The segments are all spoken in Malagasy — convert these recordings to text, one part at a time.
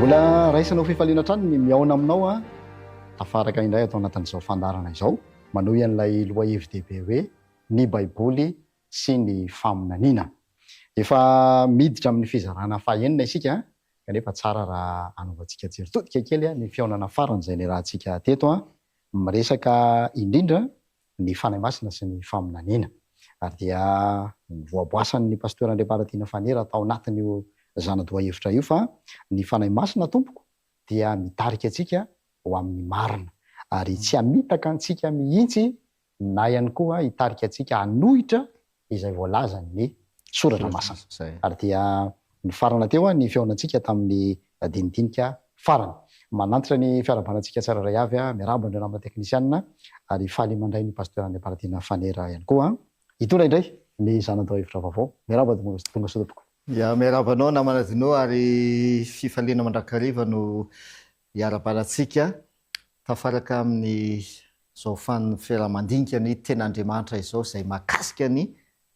Mbola raisina ho fifaliana hatrany ny mihaona aminao a, tafaraka indray ato anatin'izao fandaharana izao, manohy an'ilay lohahevi-dehibe hoe ny Baiboly sy ny faminaniana. Efa miditra amin'ny fizarana fahenina isika kanefa tsara raha anaovantsika jery todika kely ny fihaonana farany izay niarahantsika teto, miresaka indrindra ny Fanahy Masina sy ny faminaniana. Ary dia novoaboasan'ny Pasteur Andriamparatiana Fanera tao anatin'io zana-dohahevitra io fa ny Fanahy Masina tompoko dia mitarika antsika ho amin'ny marina ary tsy hamitaka antsika mihitsy na ihany koa hitarika antsika hanohitra izay voalazan'ny Soratra Masina. Ary dia nifarana teo ny fihaonantsika tamin'ny dinidinika farany. Manantitra ny fiarahabana antsika tsirairay avy, miarahaba an'ireo namana teknisianina ary faly mandray ny Pasteur Andriamparatiana Fanera ihany koa hitondra indray ny zana-dohahevitra vaovao. Miarahaba tonga soa tompoko. Ya, miarahaba anao namana Dino ary fifaliana mandrakariva no hiarahabana antsika tafaraka amin'ny izao fiaraha-mandinika ny Tenin'Andriamanitra izao izay mahakasika ny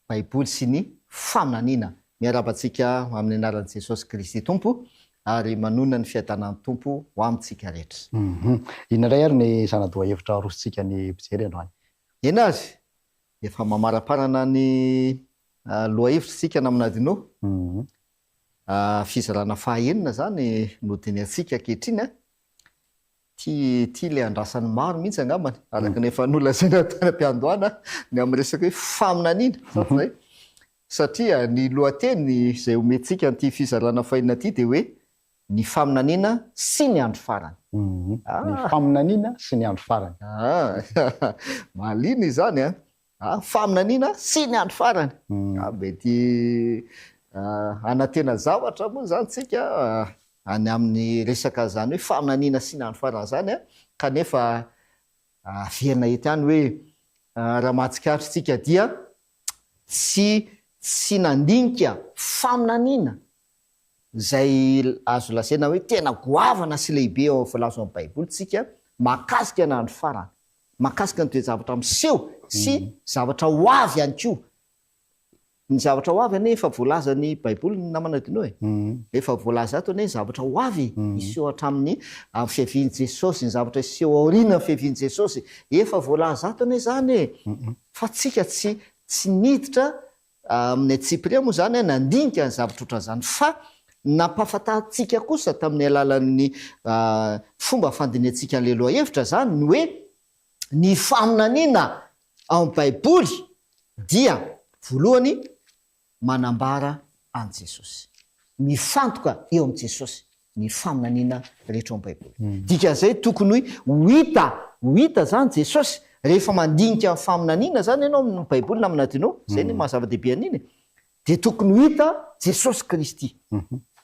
Baiboly sy ny faminaniana. Miarahaba antsika amin'ny anaran'i Jesosy Kristy Tompo ary manonona ny fiadanan'ny Tompo ho amintsika rehetra. Inona indray ary ny zana-dohahevitra arosontsika ny mpijery androany? Eny ary, efa mamaraparana ny lohahevitra isika namana Dino. Fizarana fahaenina izany no dinihantsika ankehitriny an. Ty ty ilay andrasan'ny maro mihitsy angambany, araka ny efa nolazaina tany am-piandohana, ny amin'ny resaka hoe faminaniana, sa tsy izay? Satria ny lohateny izay omentsika an'ity fizarana fahiny ity dia hoe ny faminaniana sy ny andro farany. Ny faminaniana sy ny andro farany. Ah, mahaliana izany an! Ah, faminaniana sy ny andro farany. Ah, mety hanantena zavatra moa izany tsika any amin'ny resaka izany hoe faminaniana sy ny andro farany izany an, kanefa averina eto ihany hoe raha mahatsikaritra isika dia tsy tsy nandinika faminaniana izay azo lazaina hoe tena goavana sy lehibe ao voalaza ao amin'ny Baiboly tsika mahakasika ny andro farany, mahakasika ny toe-javatra miseho sy zavatra ho avy ihany koa. Ny zavatra ho avy anie efa voalazan'ny Baiboly ny namana Dino e. Efa voalaza ato anie ny zavatra ho avy hiseho hatramin'ny amin'ny fiavian'i Jesosy, ny zavatra hiseho aorian'ny fiavian'i Jesosy. Efa voalaza ato anie izany e. Fa tsika tsy tsy niditra Amin'ny antsipiriany moa izany nandinika ny zavatra ohatran'izany fa nampahafantarintsika kosa tamin'ny alalan'ny fomba fandinihantsika an'ilay lohahevitra izany ny hoe ny faminaniana ao amin'ny Baiboly dia voalohany manambara an'i Jesosy. Mifantoka eo amin'i Jesosy ny faminaniana rehetra ao amin'ny Baiboly. Dikan'izay tokony ho hita, ho hita izany Jesosy rehefa mandinika ny faminaniana izany ianao amin'ny Baiboly namana Dino, izay ny maha zava-dehibe an'iny e, dia tokony ho hita Jesosy Kristy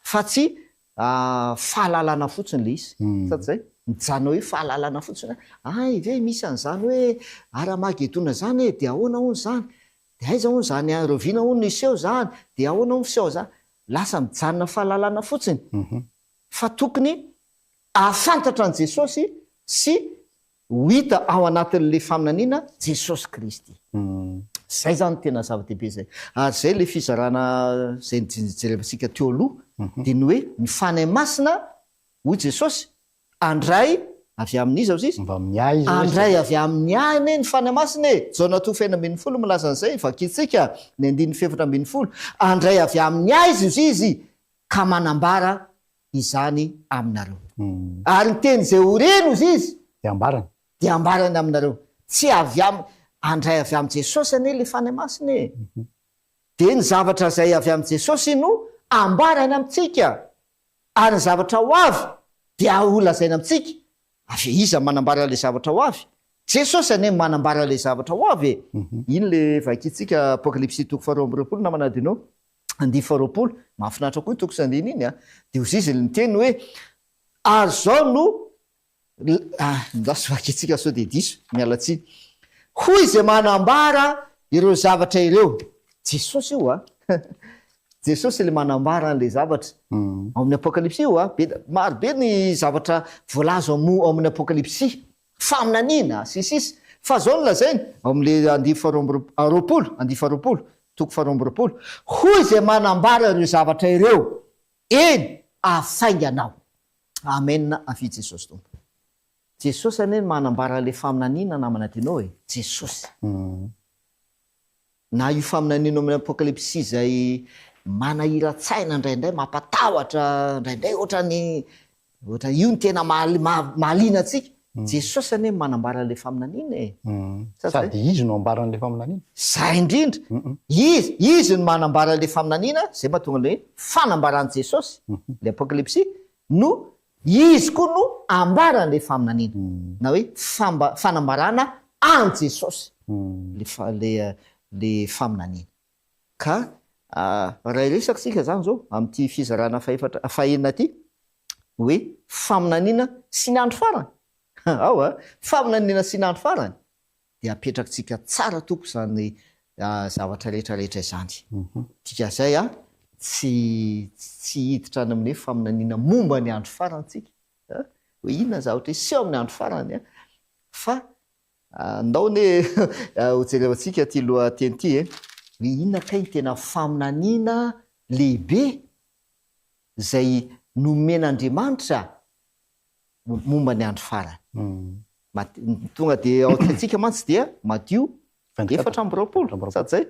fa tsy fahalalana fotsiny ilay izy, sa tsy izay? Mijanona hoe fahalalana fotsiny hoe hay ve misy an'izany hoe Aramagedona izany e, dia ahoana hono izany? Dia aiza hono izany, rahoviana hono no hiseho izany, dia ahoana hono fiseho izany? Lasa mijanona fahalalana fotsiny fa tokony hahafantatra an'i Jesosy sy ho hita ao anatin'ilay faminaniana Jesosy Kristy. Izay izany no tena zava-dehibe izay. Ary izay ilay fizarana izay nijerevantsika teo aloha dia ny hoe ny Fanahy Masina hoy Jesosy Handray avy amin'iza hozy izy? Mbamin'ny ahy izy hoy izy. Handray avy amin'ny ahy anie ny Fanahy Masina e! Jaona toko fahenina 12 milaza an'izay, vakintsika ny andininy fahefatra 14. Handray avy amin'ny ahy izy hozy izy ka manambara izany aminareo. Ary ny teny izay ho reny hozy izy. Dia hambarany. Dia hambarany aminareo. Tsy avy am, handray avy amin'i Jesosy anie ilay Fanahy Masina e! Dia ny zavatra izay avy amin'i Jesosy no ambarany amintsika. Ary ny zavatra ho avy dia ho lazaina amintsika. Avy iza manambara ilay zavatra ho avy? Jesosy anie manambara ilay zavatra ho avy e! Iny ilay vakintsika Apokalypsy toko faharoa 22 namana Adino, andihy faharoapolo, mahafinaritra koa iny toko sy andininy iny a! Dia hozy izy niteny hoe, ary izao no Ah, ndraso vakintsika sao dia diso, miala tsiny. Hoy izay manambara ireo zavatra ireo. Jesosy io a! Jesosy ilay manambara an'ilay zavatra. Ao amin'ny Apokalypsy io a! Be, maro be ny zavatra voalaza ao ao amin'ny Apokalypsy. Faminaniana, sy ny sisa. Fa izao no lazainy, ao amin'ilay andiany faharoa amby roapolo, andiany faharoapolo, toko faharoa 22. Hoy izay manambara ireo zavatra ireo, eny, hafaingana aho. Amen avia Jesosy Tompo. Jesosy anie no manambara le faminaniana namana Dino e! Jesosy. Na io faminaniana ao amin'ny Apokalypsy izay manahiran-tsaina indraindray, mampatahotra indraindray, ohatran'ny ohatra io no tena mahaliana antsika. Jesosy anie no manambara an'ilay faminaniana e! Sa tsy Sady Izy no ambaran'ilay faminaniana. Izay indrindra! Izy, Izy no manambara ilay faminaniana, izay mahatonga ilay hoe fanambaran'i Jesosy, ilay Apokalypsy, no Izy koa no ambaran'ilay faminaniana, na hoe famba, fanambarana an'i Jesosy, ilay fa, ilay, ilay faminaniana. Ka raha hiresaka isika izany izao, amin'ity fizarana fahefatra, fahenina ity, hoe faminaniana sy ny andro farany, ao a, faminaniana sy ny andro farany, dia apetrakitsika tsara tompoko izany zavatra rehetra rehetra izany. Dikan'izay a, tsy tsy hiditra any amin'ny hoe faminaniana momba ny andro farany tsika, hoe inona ny zavatra hiseho amin'ny andro farany a, fa andao anie hojerevantsika ity lohateny ity e, hoe inona kay ny tena faminaniana lehibe izay nomen'Andriamanitra momba ny andro farany. Tonga dia ao an-tsaintsika mantsy dia Matio 24, sa tsy izay?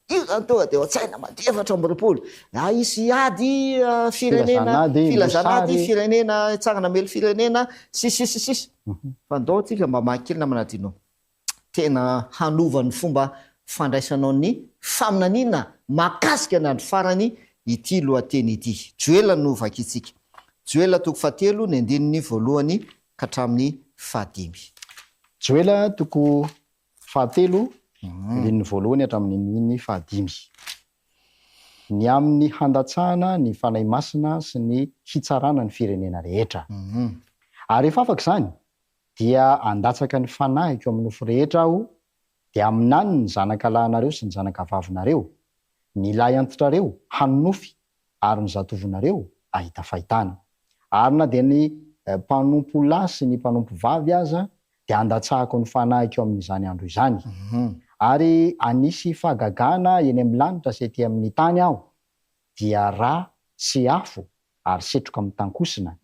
Io izany tonga dia ao an-tsaina, Matio 24. Ah, hisy ady firenena, filazana ady firenena, hitsangana hamely firenena, sy sy sy sisa. Fa ndao tsika mba mamaky kely namana Dino. Tena hanova ny fomba fandraisanao ny faminaniana mahakasika ny andro farany ity lohateny ity. Joela no vakintsika. Joela toko fahatelo ny andininy voalohany ka hatramin'ny fahadimy. Joela toko fahatelo andininy voalohany hatramin'ny andininy fahadimy. Ny amin'ny handatsahana ny Fanahy Masina sy ny hitsarana ny firenena rehetra. Ary rehefa afaka izany, dia handatsaka ny Fanahiko amin'ny nofo rehetra Aho, dia haminany ny zanakalahinareo sy ny zanakavavinareo, ny lahy antitrareo hanonofy ary ny zatovonareo hahita fahitana. Ary na dia ny mpanompo lahy sy ny mpanompo vavy aza dia handatsahako ny Fanahiko amin'izany andro izany. Ary hanisy fahagagana eny amin'ny lanitra sy ety amin'ny tany Aho, dia rà sy afo ary setroka mitankosina,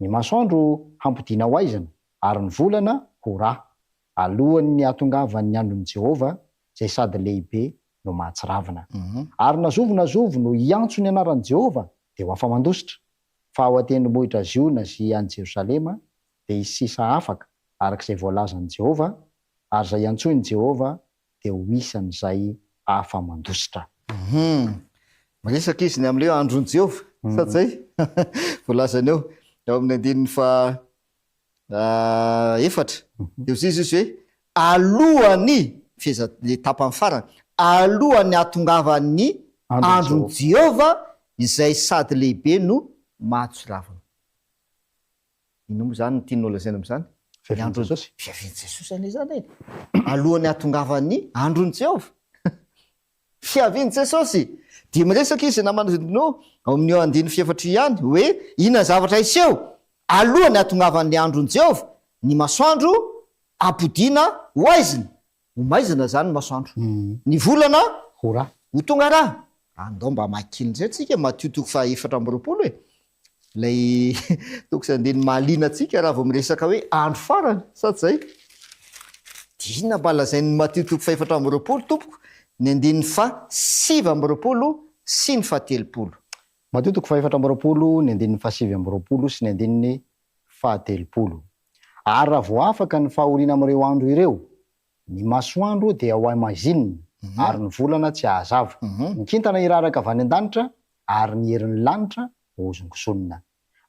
Ny masoandro hampodiana ho aizina, ary ny volana ho rà, alohan'ny hahatongavan'ny andron'i Jehovah, izay sady lehibe no mahatsiravina. Ary na zovy na zovy no hiantso ny anaran'i Jehovah, dia ho afa-mandositra. Fa ao an-tendrombohitra Ziona sy any Jerosalema dia hisy sisa afaka, araka izay voalazan'i Jehovah, ary izay iantsoin'i Jehovah dia ho isan'izay afa-mandositra. Hum. Miresaka izy ny amin'ilay hoe andron'i Jehovah, sa tsy izay? Voalazany eo, ao amin'ny andininy faha efatra. Dia hoy izy hoe, alohan'ny, feheza, ilay tapany farany, alohan'ny hahatongavan'ny andron'i Jehovah izay sady lehibe no mahatsiravina. Inona moa izany no tiany nolazaina amin'izany? Fiavian'i Jesosy. Fiavian'i Jesosy anie izany e! Alohan'ny hahatongavan'ny andron'i Jehovah. Fiavian'i Jesosy! Dia miresaka izy namana no ao amin'io andininy fahefatra io ihany hoe inona ny zavatra hiseho alohan'ny hahatongavan'ny andron'i Jehovah? Ny masoandro hampodiana ho aizina. Ho maizina izany ny masoandro. Ny volana ho rà. Ho tonga rà. Andao mba hamaky kely indray tsika Matio toko faha 24 e. Ilay toko sy andininy mahaliana antsika raha vao miresaka hoe andro farany, sa tsy izay? Dia inona mba lazain'ny Matio toko faha 24 tompoko, ny andininy faha 29 sy ny faha 30. Matio toko faha 24, ny andininy faha 29 sy ny andininy faha 30. Ary raha vao afaka ny fahoriana amin'ireo andro ireo, ny masoandro dia ho haimazinina, ary ny volana tsy hahazava, ny kintana hiraraka avy any an-danitra, ary ny herin'ny lanitra ho hozongozonina.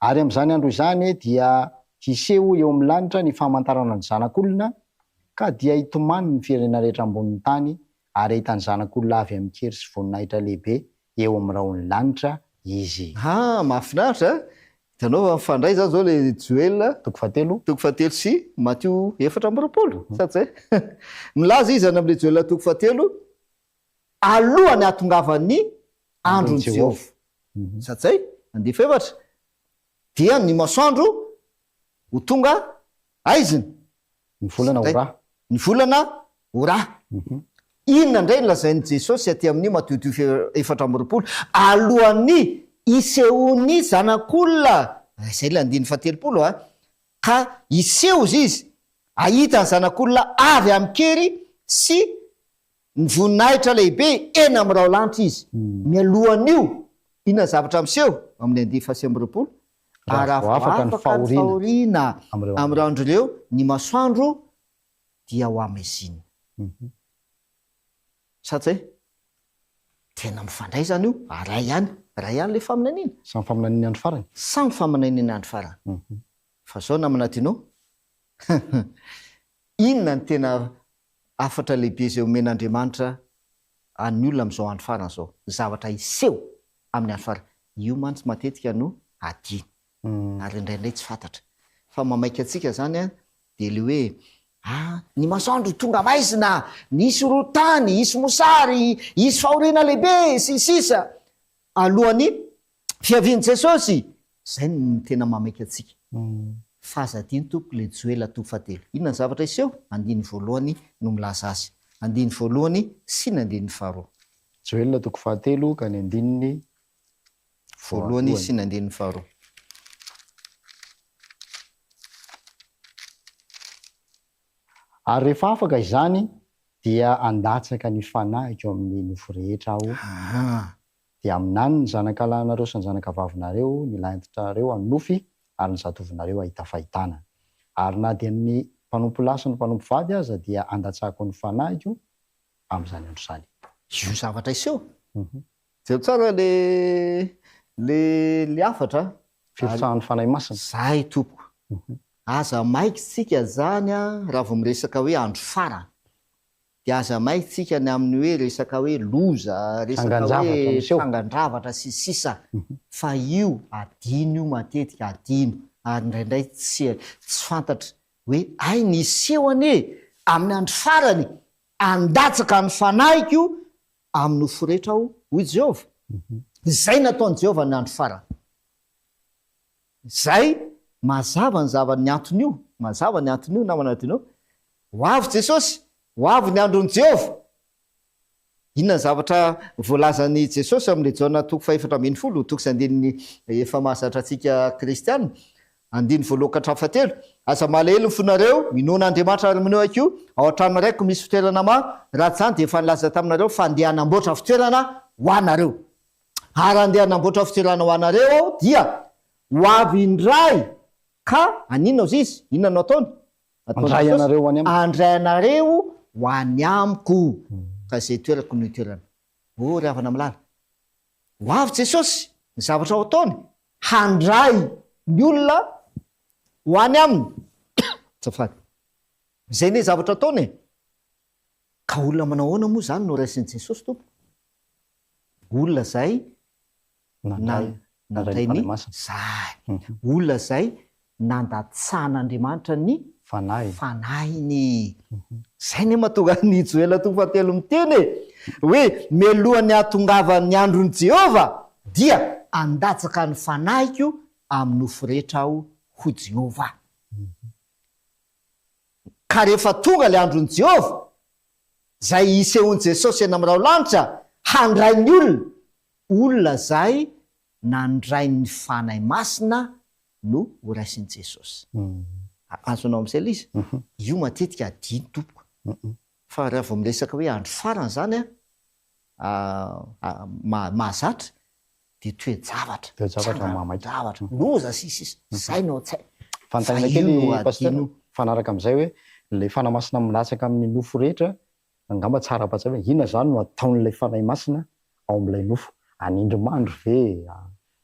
Ary amin'izany andro izany dia hiseho eo amin'ny lanitra ny famantarana ny Zanak'olona, ka dia hitomany ny firenena rehetra ambonin'ny tany, ary hahita ny Zanak'olona avy amin-kery sy voninahitra lehibe eo amin'ny rahon'ny lanitra izy. Ha, mahafinaritra a! Hitanao fa mifandray izany izao ilay Joela Toko fahatelo. toko fahatelo sy Matio 24, sa tsy izay? Milaza izy any amin'ilay Joela toko fahatelo, alohan'ny hahatongavan'ny andron'i Jehovah. Sa tsy izay? Andiany fahefatra, dia ny masoandro ho tonga aizina. Ny volana ho rà. Ny volana ho rà. Inona indray no lazain'i Jesosy aty amin'ny Matio 24, alohan'ny hisehoan'ny Zanak'olona? Izay ilay andininy fahatelopolo a! Ka hiseho izy, hahita ny Zanak'olona avy amin-kery sy ny voninahitra lehibe eny amin'ny raolanitra izy. Mialohan'io, inona ny zavatra miseho? Amin'ny andininy faha-29, Ary Raha raha vao afaka ny afaka ny fahoriana fahoriana amin'ireo amin'ireo andro andro ireo, ny masoandro dia ho hamaizinina. Sa tsy? Tena mifandray izany io, ary iray ihany, iray ihany ilay faminaniana. Samy faminaniana andro farany? Samy faminaniana andro farany. Fa zao namana Dino, inona no tena hafatra lehibe izay omen'Andriamanitra an'ny olona amin'izao andro farany izao? Ny zavatra hiseho amin'ny andro farany. Io mantsy matetika no adino. Ary indraindray tsy fantatra. Fa mamaika antsika izany an, dia ilay hoe, ah, ny masoandro tonga maizina, nisy roa-tany, hisy mosary, hisy fahoriana lehibe, sy ny sisa Alohan'ny fiavian'i Jesosy! Izay no tena mamaika antsika. Fa aza adino tompoko ilay Joela toko fahatelo. Inona ny zavatra hiseho? Andininy voalohany no milaza azy. Andininy voalohany sy ny andininy faharoa. Joela toko fahatelo ka ny andininy Voalohany sy ny andininy faharoa. Ary rehefa afaka izany, dia handatsaka ny Fanahiko amin'ny nofo rehetra Aho, dia haminany ny zanakalahinareo sy ny zanakavavinareo, ny lahintitrareo hanonofy, ary ny zatovonareo hahita fahitana. Ary na dia ny mpanompolahy sy ny mpanompovavy aza dia handatsahako ny Fanahiko amin'izany andro izany. Io zavatra hiseho. Jereo tsara le le le hafatra a. Firotsahan'ny Fanahy Masina. Zay tompoko. Aza maika tsika zany a raha vao miresaka hoe andro farany. Dia aza maika tsika ny amin'ny hoe resaka hoe loza, resaka Trangan-javatra hoe miseho. trangan-dravatra sy ny sisa Fa io adino io matetika, adino ary indraindray tsy tsy fantatra hoe hay niseho anie amin'ny andro farany handatsaka ny fanahiko Amin'ny nofo rehetra aho, hoy Jehovah. Izay nataon'i Jehovah ny andro farany. Izay, mazava ny zava, ny anton'io, mazava ny anton'io, namana Dino. Ho avy Jesosy, ho avy ny andron'i Jehovah. Inona ny zavatra voalazan'i Jesosy ao amin'ilay Jaona toko fahefatra 14, toko sy andininy efa mahazatra antsika kristiana? Andininy voalohany ka hatramin'ny fahatelo, Aza malahelo ny fonareo, minoa an'Andriamanitra ary minoa ahy koa, ao an-tranon'ny Raiko misy fitoerana maro, raha tsy izany dia efa nilaza taminareo fa handeha hanamboatra fitoerana ho anareo. Ary handeha hanamboatra fitoerana ho anareo aho dia ho avy indray ka haninona hozy izy? Inona no ataony? Ataon'i Handray Jesosy, anareo ho any amiko. Handray anareo ho any amiko, ka izay toerako no hitoerana. Oh ry havana malala, ho avy Jesosy, ny zavatra ho ataony, handray ny olona ho any aminy. Azafady. Izay anie zavatra ataony e. Ka olona manao ahoana moa izany no raisin'i Jesosy Tompoko? Olona izay Nandray nandray ny ny Fanahy Masina. Zay. Olona izay nandatsahan'Andriamanitra ny Fanahiny. Fanahiny. Izay anie mahatonga an'i Joela toko fahatelo miteny e! Hoe mialohan'ny hahatongavan'ny andron'i Jehovah dia handatsaka ny Fanahiko amin'ny nofo rehetra Aho, hoy Jehovah. Ka rehefa tonga ilay andron'i Jehovah, izay hisehoan'i Jesosy eny amin'ny rahon-lanitra handray ny olona, olona izay nandray ny Fanahy Masina no ho raisin'i Jesosy. Azonao amin'izay ilay izy? Io matetika adino tompoko. Fa raha vao miresaka hoe andro farany izany an, mahazatra, dia toe-javatra, Toe-javatra mahamaika. trangan-javatra, loza sy ny sisa, izay no ao an-tsaina. Fa Fanontaniana io kely no Pasteur, adino. mifanaraka amin'izay hoe ilay Fanahy Masina milatsaka amin'ny nofo rehetra, angamba tsara ampahatsiahy hoe inona izany no ataon'ilay Fanahy Masina ao amin'ilay nofo? Hanindry mandry ve?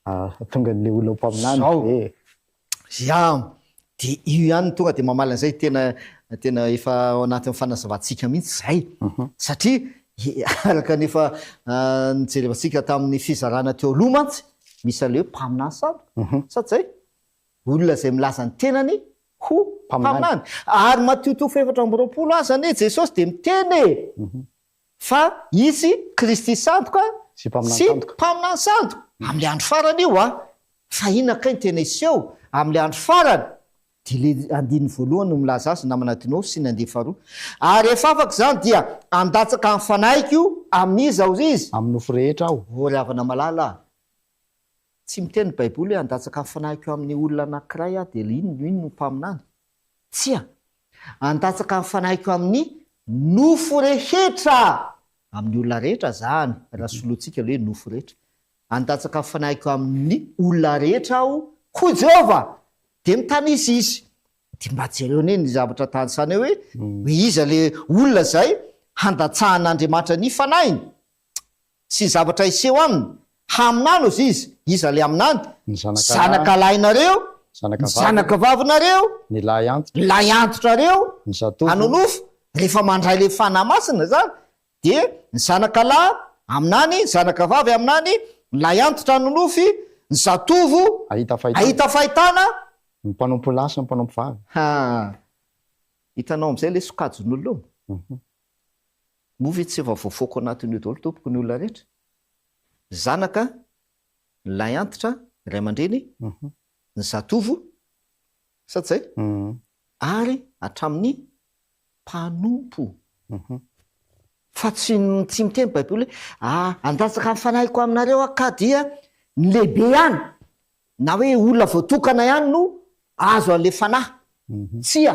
Hahatonga an'ilay olona ho mpaminany Zao. ve? Ya, dia io ihany no tonga dia mamaly an'izay, tena tena efa ao anatin'ny fanazavantsika mihitsy izay. Satria araka ny efa nijerevantsika tamin'ny fizarana teo aloha mantsy, misy an'ilay hoe mpaminany sandoka, sa tsy izay? Olona izay milaza ny tenany ho mpaminany. Ary Matio toko fahefatra amby 20 aza anie Jesosy dia miteny e! Fa hisy Kristy sandoka Sy mpaminany sy sandoka. mpaminany sandoka. Amin'ilay andro farany io an! Fa inona kay no tena hiseho amin'ilay andro farany? Dia ilay andininy voalohany no milaza azy, namana Dino, sy ny andininy faharoa. Ary rehefa afaka izany dia handatsaka ny fanahiko amin'iza hozy izy? Amin'ny nofo rehetra aho. O ry havana malala a! Tsy miteny ny Baiboly hoe handatsaka ny fanahiko amin'ny olona anankiray aho dia iny iny no mpaminany. Tsia. Handatsaka ny fanahiko amin'ny nofo rehetra! Amin'ny olona rehetra izany, raha solointsika ilay hoe nofo rehetra. Handatsaka ny fanahiko amin'ny olona rehetra aho, hoy Jehovah! Dia mitanisa izy. Dia mba jereo anie ny zavatra tanisany eo hoe, hoe iza ilay olona izay handatsahan'Andriamanitra ny fanahiny? Sy ny zavatra hiseho aminy. Haminany hozy izy. Iza ilay haminany? Ny zanaka Zanaka lahinareo, zanaka ny vavy, zanaka vavinareo, ny lahy antitra, ny lahy antitrareo, ny zatovo, hanonofy. Rehefa mandray ilay Fanahy Masina izany, dia ny zanaka lahy haminany, ny zanaka vavy haminany, ny lahy antitra hanonofy, ny zatovo hahita fahitana, hahita fahitana. ny mpanompo lahy sy ny mpanompo vavy. Ha! Hitanao amin'izay ilay sokajin'olona eo? Moa ve tsy efa voafoaka ao anatin'io daholo tompoko ny olona rehetra? Zanaka, ny lahy antitra, ny ray aman-dreny, ny zatovo, sa tsy zay? Ary hatramin'ny mpanompo. Fa tsy tsy miteny baiboly hoe ah handatsaka ny fanahiko aminareo aho ka dia ny lehibe ihany na hoe olona voatokana ihany no azo an'ilay fanahy. Tsia!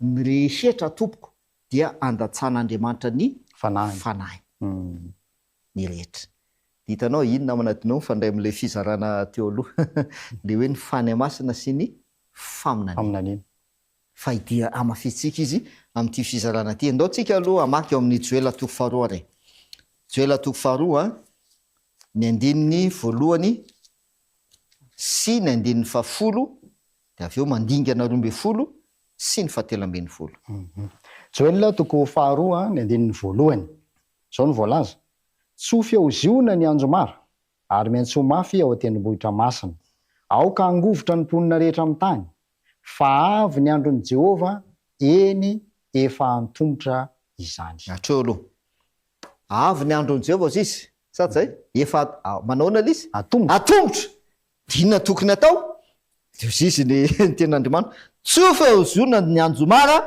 Ny rehetra tompoko dia andatsan'Andriamanitra ny Fanahiny. Fanahiny ny rehetra. Dia hitanao, iny namana Dino mifandray amin'ilay fizarana teo aloha, ilay hoe ny Fanahy Masina sy ny faminaniana. Faminaniana. Fa dia hamafisintsika izy amin'ity fizarana ity. Andao tsika aloha hamaky ao amin'ny Joela toko faharoa ary e. Joela toko faharoa, ny andininy voalohany sy ny andininy fahafolo, dia avy eo mandingana 12 sy ny fahatelo ambin'ny folo. Joela toko faharoa, ny andininy voalohany. Izao no voalaza, Tsofy ao Ziona ny anjomara, ary miantsoa mafy ao an-tendrombohitra masina. Aoka hangovitra ny mponina rehetra amin'ny tany, fa avy ny andron'i Jehovah, eny, efa antomotra izany. Hatreo aloha. Avy ny andron'i Jehovah, hozy izy. Sa tsy izay? Efa, manahoana ilay izy? Antomotra. Antomotra! Dia inona no tokony hatao? Dia hozy izy ny tenin'Andriamanitra, Tsofy ao Ziona ny anjomara,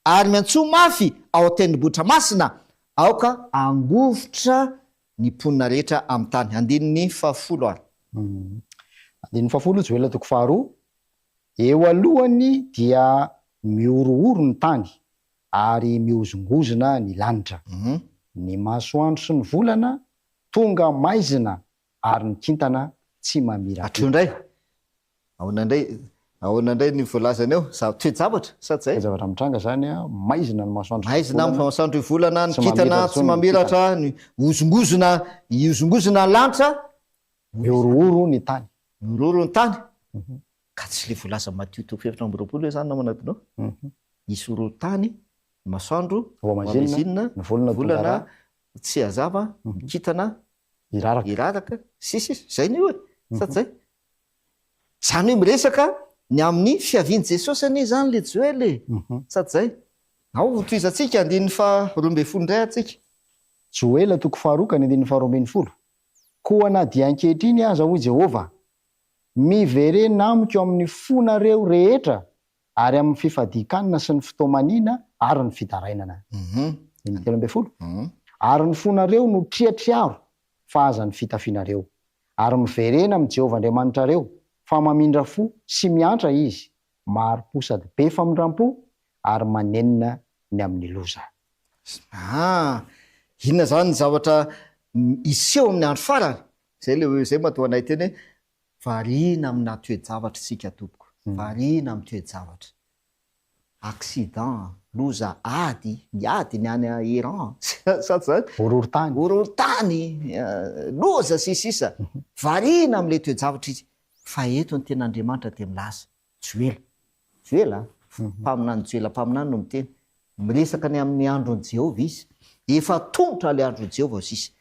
ary miantsoa mafy ao an-tendrombohitra masina, aoka hangovitra ny mponina rehetra amin'ny tany. Andininy fahafolo ary. Andininy fahafolo, Joela toko faharoa, Eo alohany dia mihorohoro ny tany, ary mihozongozona ny lanitra. Ny masoandro sy ny volana tonga maizina ary ny kintana tsy Hatreo indray. mamirapiratra. Ahoana indray, ahoana indray ny voalazany eo? Za, toe-javatra, sa tsy zay? Toe-javatra mitranga izany, maizina ny masoandro sy ny Maizina ny volana, masoandro y volana, ny tsy kintana mamiratra tsy intsony ny mamiratra, kintana. ny hozongozona, hihozongozona ny lanitra. Mihorohoro ny tany. Mihorohoro ny tany. Ka tsy ilay voalazan'i Matio toko fahefatra amby roapolo ve izany namana Dino? Hisy horohorontany, ny masoandro Ho hamazinina, hohamazinina, ny volana ny tonga volana ra. tsy hazava, ny kintana Hiraraka. Hiraraka, sy sisa, izay anie io e! Sa tsy izay? Izany hoe miresaka ny amin'ny fiavian'i Jesosy anie izany ilay Joela e! Sa tsy izay? Ao ho tohizantsika andininy faha 12 indray ary tsika. Joela toko faharoa ka ny andininy faha 12, Koa na dia ankehitriny aza, hoy Jehovah, miverena amiko amin'ny fonareo rehetra ary amin'ny fifadian-kanina sy ny fitomanina ary ny fitarainana. Andininy 13, Ary ny fonareo no triatriaro, fa aza ny fitafianareo. Ary miverena amin'i Jehovah Andriamanitrareo, fa mamindra fo sy miantra Izy, mahari-po sady be famindram-po, ary manenina ny amin'ny loza. Ah! Inona izany ny zavatra hiseho amin'ny andro farany? Izay ilay hoe, izay mahatonga anay hiteny hoe, Variana amina toe-javatra isika tompoko, variana amin'ny toe-javatra. Accident, loza, ady, miady ny any Iran, sa tsy zany? Horohorontany. Horohorontany, loza sy ny sisa. Variana amin'ilay toe-javatra izy. Fa eto ny tenin'Andriamanitra dia milaza, Joela, Joela a, mpaminany Joela mpaminany no miteny, miresaka ny amin'ny andron'i Jehovah izy, efa tontotra ilay andron'i Jehovah sisa.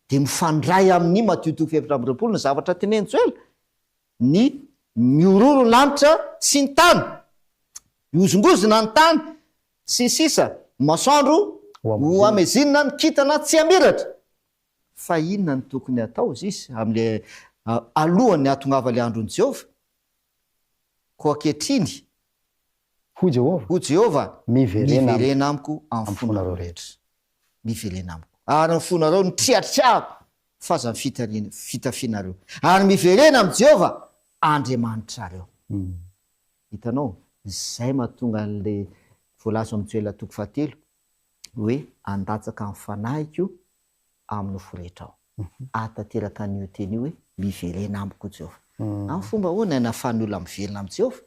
Dia mifandray amin'ny Matio toko 24 ny zavatra tenenin'i Joela, ny mihorohoro ny lanitra sy ny tany, mihozongozona ny tany sy ny sisa, ny masoandro ho hamezinina, ny kintana tsy hamiratra. Fa inona no tokony hatao, hozy izy, amin'ilay alohan'ny hahatongavan'ilay andron'i Jehovah? Koa ankehitriny, Hoy Jehovah, hoy Jehovah, Miverena miverena amiko amin'ny amin'ny fonareo fonareo rehetra. rehetra. Miverena amiko. Ary ny fonareo no triatriahako. Fa aza ny fitafianareo. Ary miverena amin'i Jehovah Andriamanitrareo. Hitanao? Izay mahatonga an'ilay voalaza ao amin'ny Joela toko fahatelo hoe handatsaka ny fanahiko amin'ny nofo rehetra aho. Hahatanteraka an'io teny io hoe miverena amiko Jehovah. Amin'ny fomba ahoana ny anafahan'ny olona miverina amin'i Jehovah?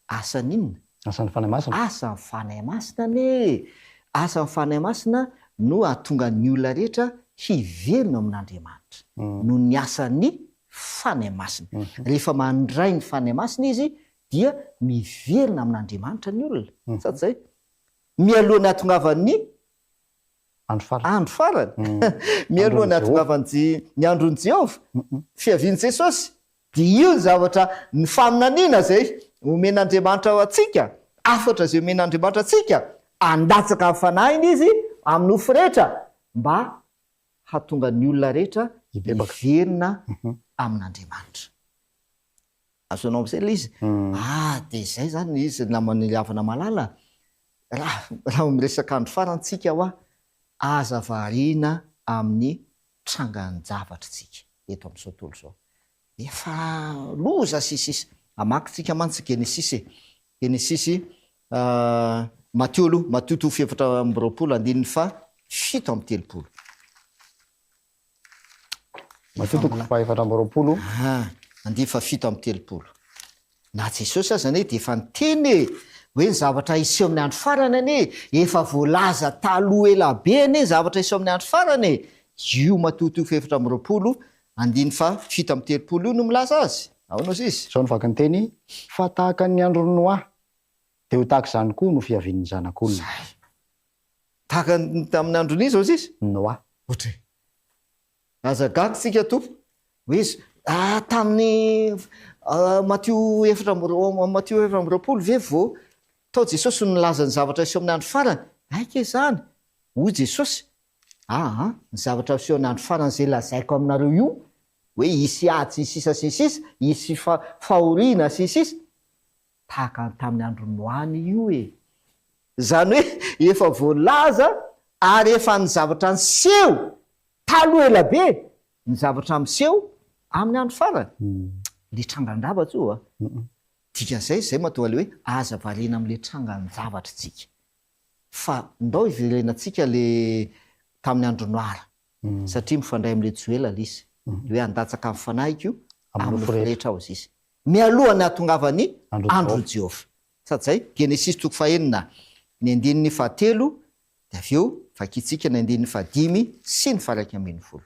Asan'ny inona? Asan'ny Fanahy Masina. Asan'ny Fanahy Masina anie e! Asan'ny Fanahy Masina no hahatonga ny olona rehetra hiverina ao amin'Andriamanitra. Noho ny asan'ny Fanahy Masina. Rehefa mandray ny Fanahy Masina izy dia miverina amin'Andriamanitra ny olona. Sa tsy izay? Mialoha ny hahatongavan'ny Andro farany. Andro farany. Mialoha ny hahatongavan'ny ny andron'i Jehovah, fiavian'i Jesosy. Dia io ny zavatra, ny faminaniana izay omen'Andriamanitra ho antsika, hafatra izay omen'Andriamanitra antsika, handatsaka ny Fanahiny Izy amin'ny nofo rehetra mba hahatonga ny olona rehetra hiverina amin'Andriamanitra. Azonao amin'izay ilay izy? Ah, dia izay izany ilay izy naman'ny havana malala. Raha, raha miresaka andro farany tsika hoa, aza variana amin'ny trangan-javatra tsika eto amin'izao tontolo izao. Efa loza sy sisa. Amaky tsika mantsy Genesisy e. Genesisy, Matio aloha, Matio toko fahefatra amby roapolo andininy faha 37. Matio toko faha-24. Ah, andiany faha-37. Na Jesosy aza anie dia efa niteny e, hoe ny zavatra hiseho amin'ny andro farany anie, efa voalaza taloha ela be anie ny zavatra hiseho amin'ny andro farany e. Io Matio toko faha-24, andininy faha-37 io no milaza azy. Ahoana hozy izy? Izao no vaky ny teny, Fa tahaka ny andron'i Noa, dia ho tahaka izany koa no fiavian'ny Zanak'olona. Izay. Tahaka ny tamin'ny andron'iza hozy izy? Noa. Ohatry. Aza gaga tsika Tompo. Hoe izy, ah, tamin'ny Matio efatra amby roa, Matio 24 ve vao tao Jesosy no nilaza ny zavatra hiseho amin'ny andro farany? Aika izany. Hoy Jesosy, aa, ny zavatra hiseho amin'ny andro farany izay lazaiko aminareo io, hoe hisy ady sy ny sisa sy ny sisa, hisy fahoriana sy ny sisa, Tahaka ny tamin'ny andron'i Noa anie io e! Izany hoe efa voalaza ary efa ny zavatra niseho taloha ela be ny zavatra miseho amin'ny andro farany. Le trangan-javatra io a! Dikan'izay, izay mahatonga le hoe aza variana amin'le trangan-javatra tsika. Fa ndao hiverenantsika le tamin'ny andron'i Noara. Satria mifandray amin'ilay Joela ilay izy. Ny hoe handatsaka ny fanahiko amin'ny nofo rehetra aho izy. Mialohan'ny hahatongavan'ny andron'i Jehovah. Sady izay, Genesisy toko fahenina, ny andininy fahatelo, dia avy eo vakintsika ny andininy fahadimy sy ny faha-iraika ambin'ny folo.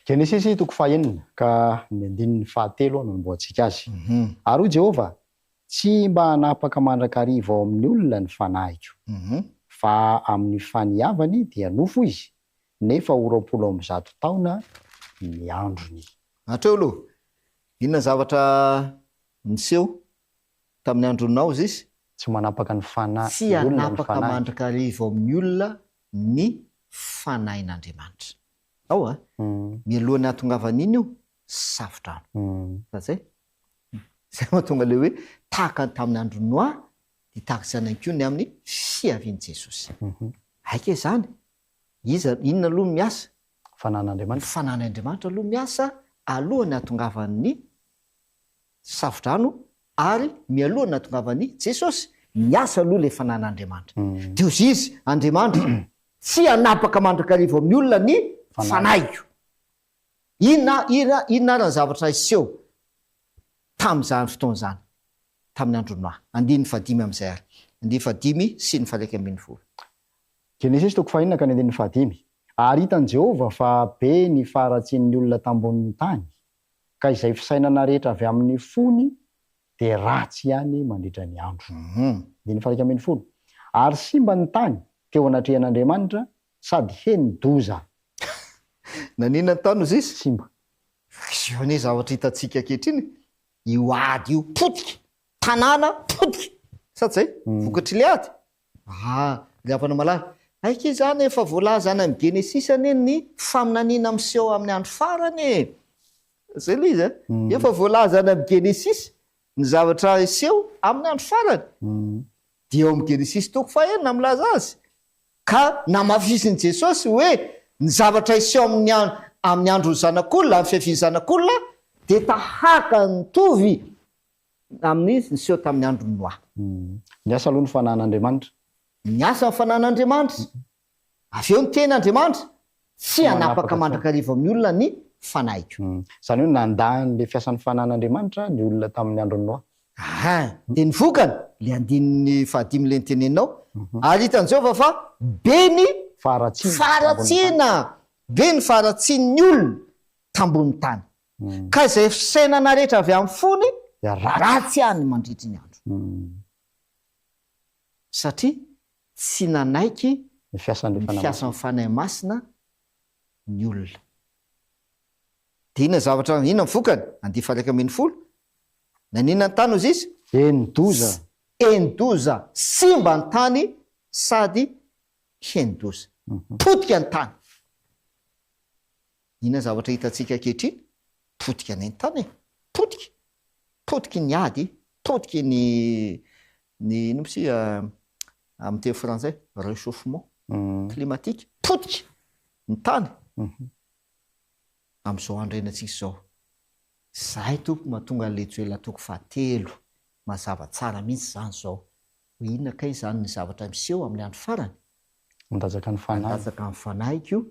Genesisy toko fahenina ka ny andininy fahatelo no anombohantsika azy. Ary hoy Jehovah, Tsy mba hanapaka mandrakariva ao amin'ny olona ny fanahiko, fa amin'ny faniavany dia nofo izy, nefa ho 120 taona ny androny. Hatreo aloha, inona ny zavatra niseho tamin'ny andron'i Naozy izy? Tsy manapaka ny fanahy Tsy olona ny hanapaka fanahy. mandrakariva ao amin'ny olona ny fanahin'Andriamanitra. Ao a! Mialohan'ny hahatongavan'iny io, safo-drano. Fa zay? Izay mahatonga ilay hoe tahaka ny tamin'ny andron'i Noa, dia tahaka izany ihany koa ny amin'ny fiavian'i Jesosy. Aika izany? Iza, inona aloha no miasa? Fanan'Andriamanitra. Ny fanan'Andriamanitra aloha miasa alohan'ny hahatongavan'ny Safodrano ary mialohan'ny nahatongavan'i Jesosy. Miasa aloha ilay fanan'Andriamanitra. Dia hozy izy, Andriamanitra, tsy hanapaka mandrakariva amin'ny olona ny fanahiko. Inona, inona, inona ary ny zavatra hiseho tamin'izany fotoana izany, tamin'ny andron'i Noa? Andininy fahadimy amin'izay ary. Andininy fahadimy sy ny faha-iraika ambin'ny folo. Genesisy toko fahenina ka ny andininy fahadimy. Ary hitan'i Jehovah fa be ny faharatsian'ny olona tambonin'ny tany, ka izay fisainana rehetra avy amin'ny fony dia ratsy ihany mandritra ny andro. Andininy faha-11. Ary simba ny tany teo anatrehan'Andriamanitra sady heni-doza. Naninona ny tany hozy izy? Simba. Io anie zavatra hitantsika ankehitriny e! Io ady io potika! Tanàna potika! Sa tsy izay? Vokatr'ilay ady? Ah, ry havana malala, aiky izany efa voalaza any amin'ny Genesisy anie ny faminaniana miseho amin'ny andro farany e! Izay ilay izy a! Efa voalaza any amin'ny Genesisy ny zavatra hiseho amin'ny andro farany. Dia eo amin'ny Genesisy toko fahenina milaza azy. Ka namafisin'i Jesosy hoe ny zavatra hiseho amin'ny. Amin'ny andron'ny Zanak'olona, amin'ny fiavian'ny Zanak'olona, dia tahaka ny mitovy amin'ny niseho tamin'ny andron'i Noa. Niasa aloha ny Fanahin'Andriamanitra. Niasa ny Fanahin'Andriamanitra. Avy eo niteny Andriamanitra, Tsy hanapaka mandrakariva amin'ny olona ny Fanahiko. Izany hoe nandà an'ilay fiasan'ny Fanahin'Andriamanitra ny olona tamin'ny andron'i Noa. Ahaa. Dia ny vokany, ilay andininy fahadimy ilay noteneninao, Ary hitan'i Jehovah fa be ny faharatsiana, be ny faharatsian'ny olona tambonin'ny tany, ka izay fisainana rehetra avy amin'ny fony Dia ratsy ihany mandritry ny andro. Satria tsy nanaiky Ny fiasan'ilay ny Fanahy fiasan'ny Masina. Fanahy Masina ny olona. Dia inona ny zavatra, inona ny vokany? Andiany faha 11, Naninona ny tany hozy izy? Heni-doza. Heni-doza, simba ny tany sady heni-doza. Potika ny tany. Inona ny zavatra hitantsika ankehitriny? Potika ny tany e! Potika! Potiky ny ady, potiky ny, ny inona moa sia amin'ny teny frantsay, rechauffement climatique, potika ny tany amin'izao andro iainantsika izao. Izahay tompoko mahatonga an'ilay Joela toko fahatelo mazava tsara mihitsy izany izao hoe inona kay izany ny zavatra miseho amin'ny andro farany? Handatsaka ny fanahy. Handatsaka ny fanahiko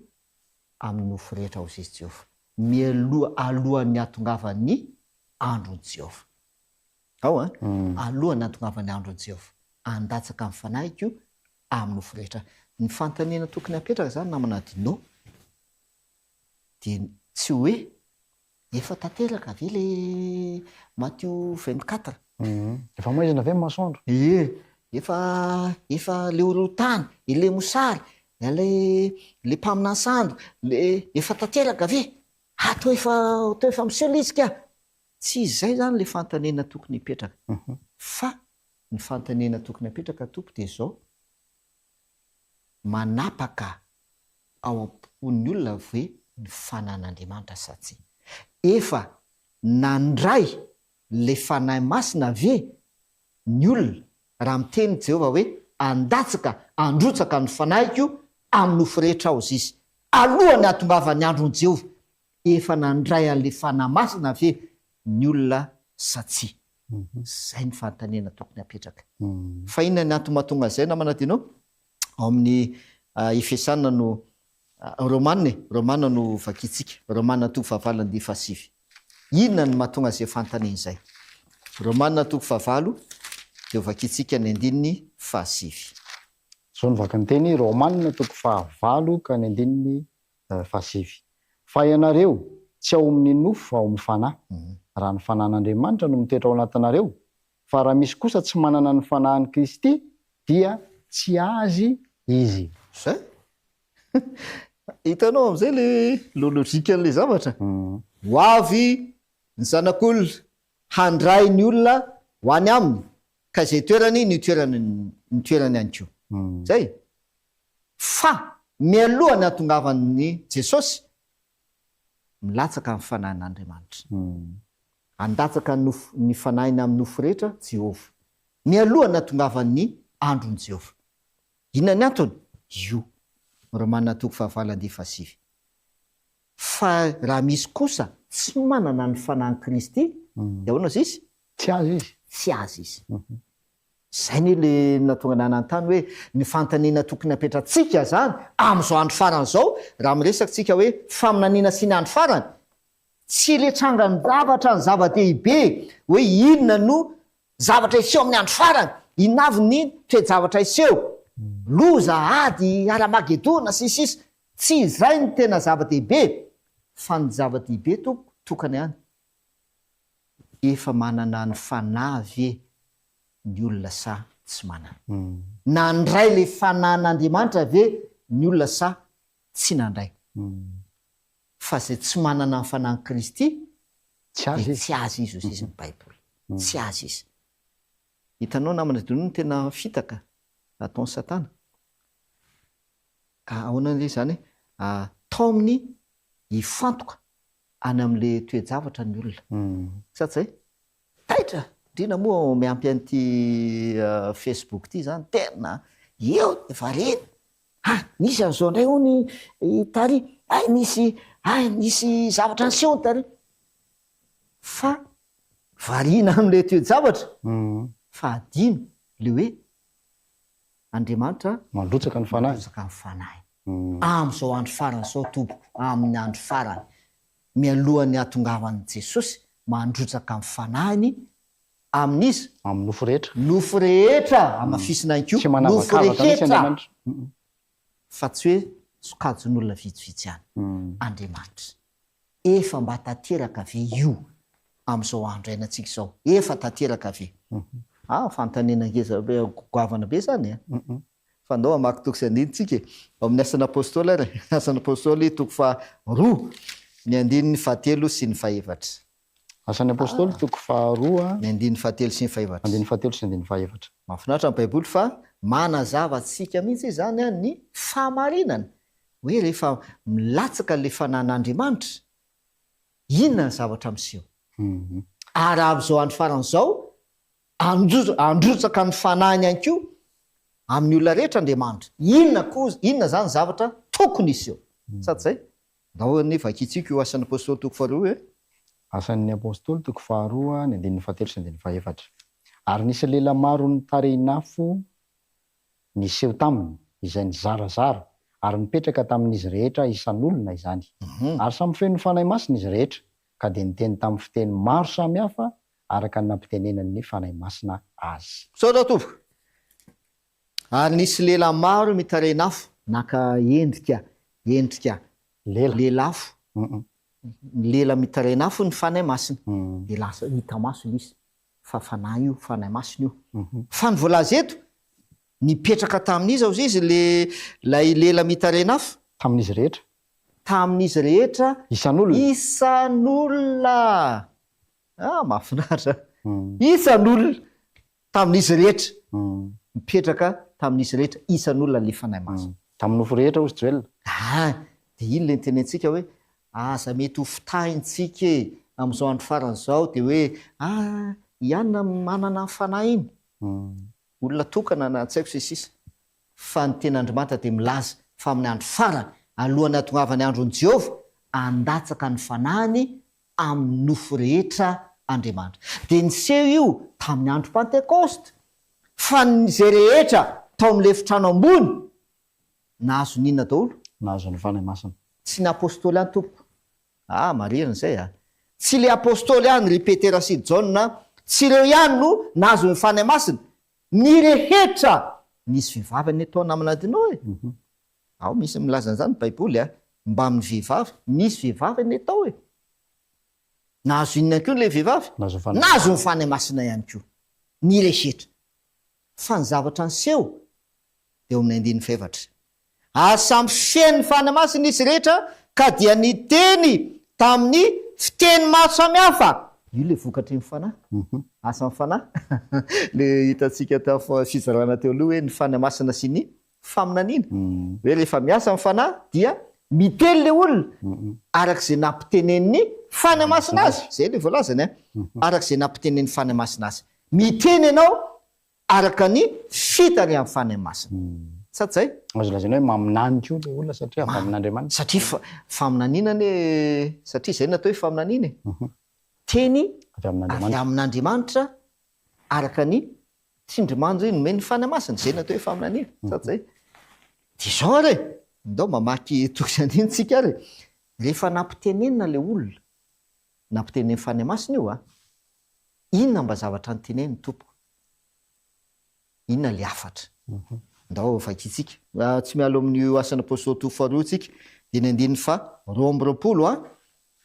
amin'ny nofo rehetra hoy izy Jehovah, mialoha alohan'ny hahatongavan'ny andron'i Jehovah. Ao an? Alohan'ny hahatongavan'ny andron'i Jehovah. Handatsaka ny fanahiko amin'ny nofo rehetra. Ny fanontaniana tokony hapetraka izany namana Dino dia tsy hoe Efa tanteraka ve le Matio 24? Efa maizina ve ny masoandro? Ie, efa efa le horohon-tany, le mosary, le le mpaminany sandoka, le efa tanteraka ve? Ah toa efa toa efa miseho le izy ka! Tsy izay izany le fanontaniana tokony hipetraka fa ny fanontaniana tokony hapetraka tompoko dia izao, manapaka ao am-pon'ny olona ve ny fanan'Andriamanitra sa tsia? Efa nandray ilay Fanahy Masina ve ny olona raha miteny Jehovah hoe handatsaka handrotsaka ny Fanahiko amin'ny nofo rehetra Aho Izy alohan'ny hahatongavan'ny andron'i Jehovah? Efa nandray an'ilay Fanahy Masina ve ny olona sa tsia? Izay ny fanontaniana tokony hapetraka. Fa inona ny antony mahatonga an'izay namana Dino? Ao amin'ny Efesana no, Romana e, Romana no vakintsika, Romana toko fahavalo andiany fahasivy. Inona no mahatonga an'izay fanontaniana izay? Romana toko fahavalo dia ho vakintsika ny andininy fahasivy. Izao no vakin'ny teny, Romana toko fahavalo ka ny andininy fahasivy. Fa ianareo, tsy ao amin'ny nofo fa ao amin'ny Fanahy, raha ny Fanahin'Andriamanitra no mitoetra ao anatinareo, fa raha misy kosa tsy manana ny Fanahin'i Kristy, dia tsy azy izy. Zay? Hitanao amin'izay le le logique-n'le zavatra? Ho avy ny Zanak'olona handray ny olona ho any aminy, ka izay toerany no itoerany ny toerany ihany koa. Zay? Fa mialoha ny hahatongavan'i Jesosy, milatsaka ny Fanahin'Andriamanitra. Handatsaka ny nofo, ny Fanahiny amin'ny nofo rehetra Jehovah. Mialoha ny hahatongavan'ny andron'i Jehovah. Inona ny antony? Io. Romana toko fahavalo andiany fahasivy. Fa raha misy kosa tsy manana ny Fanahin'i Kristy, dia ahoana hozy izy? Tsy azy izy. Tsy azy izy. Izay anie le nahatonga anah nanontany hoe ny fanontaniana tokony hapetratsika zany amin'izao andro farany izao raha miresaka tsika hoe faminaniana sy ny andro farany, tsy le trangan-javatra ny zava-dehibe hoe inona no zavatra hiseho amin'ny andro farany, inona avy ny toe-javatra hiseho, loza, ady, Haramagedona, sy ny sisa Tsy izay no tena zava-dehibe fa ny zava-dehibe tompoko tokana ihany, Efa manana ny fanahy ve ny olona sa tsy manana? Nandray ilay fanahin'Andriamanitra ve ny olona sa tsy nandray? Fa izay tsy manana ny fanahin'i Kristy dia tsy azy izy hoy izy ny Baiboly. Tsy azy izy. Hitanao namana Dino ny tena fitaka ataon'i Satana? Ahoana re izany e? Taominy hifantoka any amin'ilay toe-javatra ny olona. Sa tsy zay? Taitra! Indrindra moa miampy an'ity Facebook ity izany, tena eo dia variana. Ha! Nisy an'izao indray hono i tary. Hay nisy, hay nisy zavatra niseho tary. Fa variana amin'ilay toe-javatra fa adino ilay hoe Andriamanitra Mandrotsaka ny Fanahiny. Mandrotsaka ny Fanahiny. Amin'izao andro farany izao tompoko, amin'ny andro farany, mialohan'ny hahatongavan'i Jesosy, mandrotsaka ny Fanahiny amin'iza? Amin'ny nofo rehetra. Nofo rehetra, hamafisina ihany Tsy koa, nofo manavakavaka mihitsy rehetra. Andriamanitra. Fa tsy hoe sokajin'olona vitsivitsy ihany. Andriamanitra. Efa mba tanteraka ve io amin'izao andro iainantsika izao? Efa tanteraka ve? Ah, fanontaniana ngeza be, goavana be izany e. Fa ndao hamaky toko sy andininy tsika e. Ao amin'ny Asan'ny Apostoly ary e. Asan'ny Apostoly toko faharoa, ny andininy fahatelo sy ny fahefatra. Asan'ny Apostoly toko faharoa. Ny andininy fahatelo sy ny fahefatra. Andininy fahatelo sy andininy fahefatra. Mahafinaritra ny Baiboly fa manazava antsika mihitsy izany ny fahamarinana. Hoe rehefa milatsaka ilay fanan'Andriamanitra, inona ny zavatra miseho? Ary amin'izao andro farany izao, handrotsaka ny fanahiny ihany koa amin'ny olona rehetra Andriamanitra. Inona koa, inona izany ny zavatra tokony hiseho? Sa tsy izay? Ndao anie vakintsika io Asan'ny Apostoly toko faharoa io e. Asan'ny Apostoly toko faharoa, ny andininy fahatelo sy andininy fahefatra. Ary nisy lela maro nitarehin'afo niseho taminy, izay nizarazara, ary nipetraka tamin'izy rehetra isan'olona izany. Ary samy feno ny Fanahy Masina izy rehetra, ka dia niteny tamin'ny fiteny maro samy hafa araka ny nampitenenan'ny Fanahy Masina azy. Misaotra tompoko. Ary nisy lela maro mitarehin'afo naka endrika, endrika, Lela. lelafo, lela mitarehin'afo ny Fanahy Masina. Dia lasa hita maso ilay izy. Fa fanahy io, fanahy masina io. Fa ny voalaza eto, nipetraka tamin'iza hozy izy le lay lela mitaren'afo? Tamin'izy rehetra. Tamin'izy rehetra. Isan'olona. Isan'olona. Ah, mahafinaritra. Isan'olona. Tamin'izy rehetra. Nipetraka tamin'izy rehetra, isan'olona ilay Fanahy Masina. Tamin'ny nofo rehetra hozy Joela. Ah, dia iny ilay nitenentsika hoe, aza mety ho fitahintsika e, amin'izao andro farany izao, dia hoe, ah, i anona manana ny Fanahy iny. Olona tokana na tsy haiko sy ny sisa. Fa ny Tenin'Andriamanitra dia milaza fa amin'ny andro farany, alohan'ny hahatongavan'ny andron'i Jehovah, handatsaka ny Fanahiny amin'ny nofo rehetra Andriamanitra. Dia niseho io tamin'ny andro Pantekosta, fa ny izay rehetra tao amin'ilay efitrano ambony nahazo ny inona daholo? Nahazo ny Fanahy Masina. Tsy ny Apostoly ihany tompoko. Ah, marihina izay a! Tsy ilay Apostoly ihany ry Petera sy Jaona, tsy ireo ihany no nahazo ny Fanahy Masina, ny rehetra! Nisy vehivavy anie tao namana adinao e! Ao misy milaza an'izany ny baiboly a! Mbamin'ny vehivavy, nisy vehivavy anie tao e! Nahazo inona ihany koa ilay vehivavy? Nahazo ny Fanahy Masina ihany koa. Ny rehetra. Fa ny zavatra niseho dia eo amin'ny andininy fahefatra. Ary samy feno ny Fanahy Masina izy rehetra ka dia niteny tamin'ny fiteny maro samihafa. Io ilay vokatry ny Fanahy. Asan'ny Fanahy. Ilay hitantsika tamin'ny fizarana teo aloha hoe ny Fanahy Masina sy ny faminaniana, hoe rehefa miasa ny Fanahy dia miteny ilay olona araka izay nampitenenin'ny Fanahy Masina azy, izay ilay voalazany an, araka izay nampitenenin'ny Fanahy Masina azy. Miteny ianao araka ny fitarihan'ny Fanahy Masina. Sa tsy izay? Azo lazaina hoe maminany koa ilay olona satria avy amin'Andriamanitra. Satria faminaniana anie, satria izay no atao hoe faminaniana e. Teny Avy amin'Andriamanitra. avy amin'Andriamanitra araka ny Tsindrimandry nomen'ny Fanahy Masina, izay no atao hoe faminaniana, sa tsy izay? Dia izao ary e, ndao mamaky toko sy andininy tsika ary e. Rehefa nampitenenina ilay olona, nampitenenin'ny Fanahy Masina io a, inona mba zavatra noteneniny tompoko? Inona ilay hafatra? Ndao vakintsika. Tsy miala ao amin'io Asan'ny Apostoly toko faharoa io tsika, dia ny andininy faha 22 a,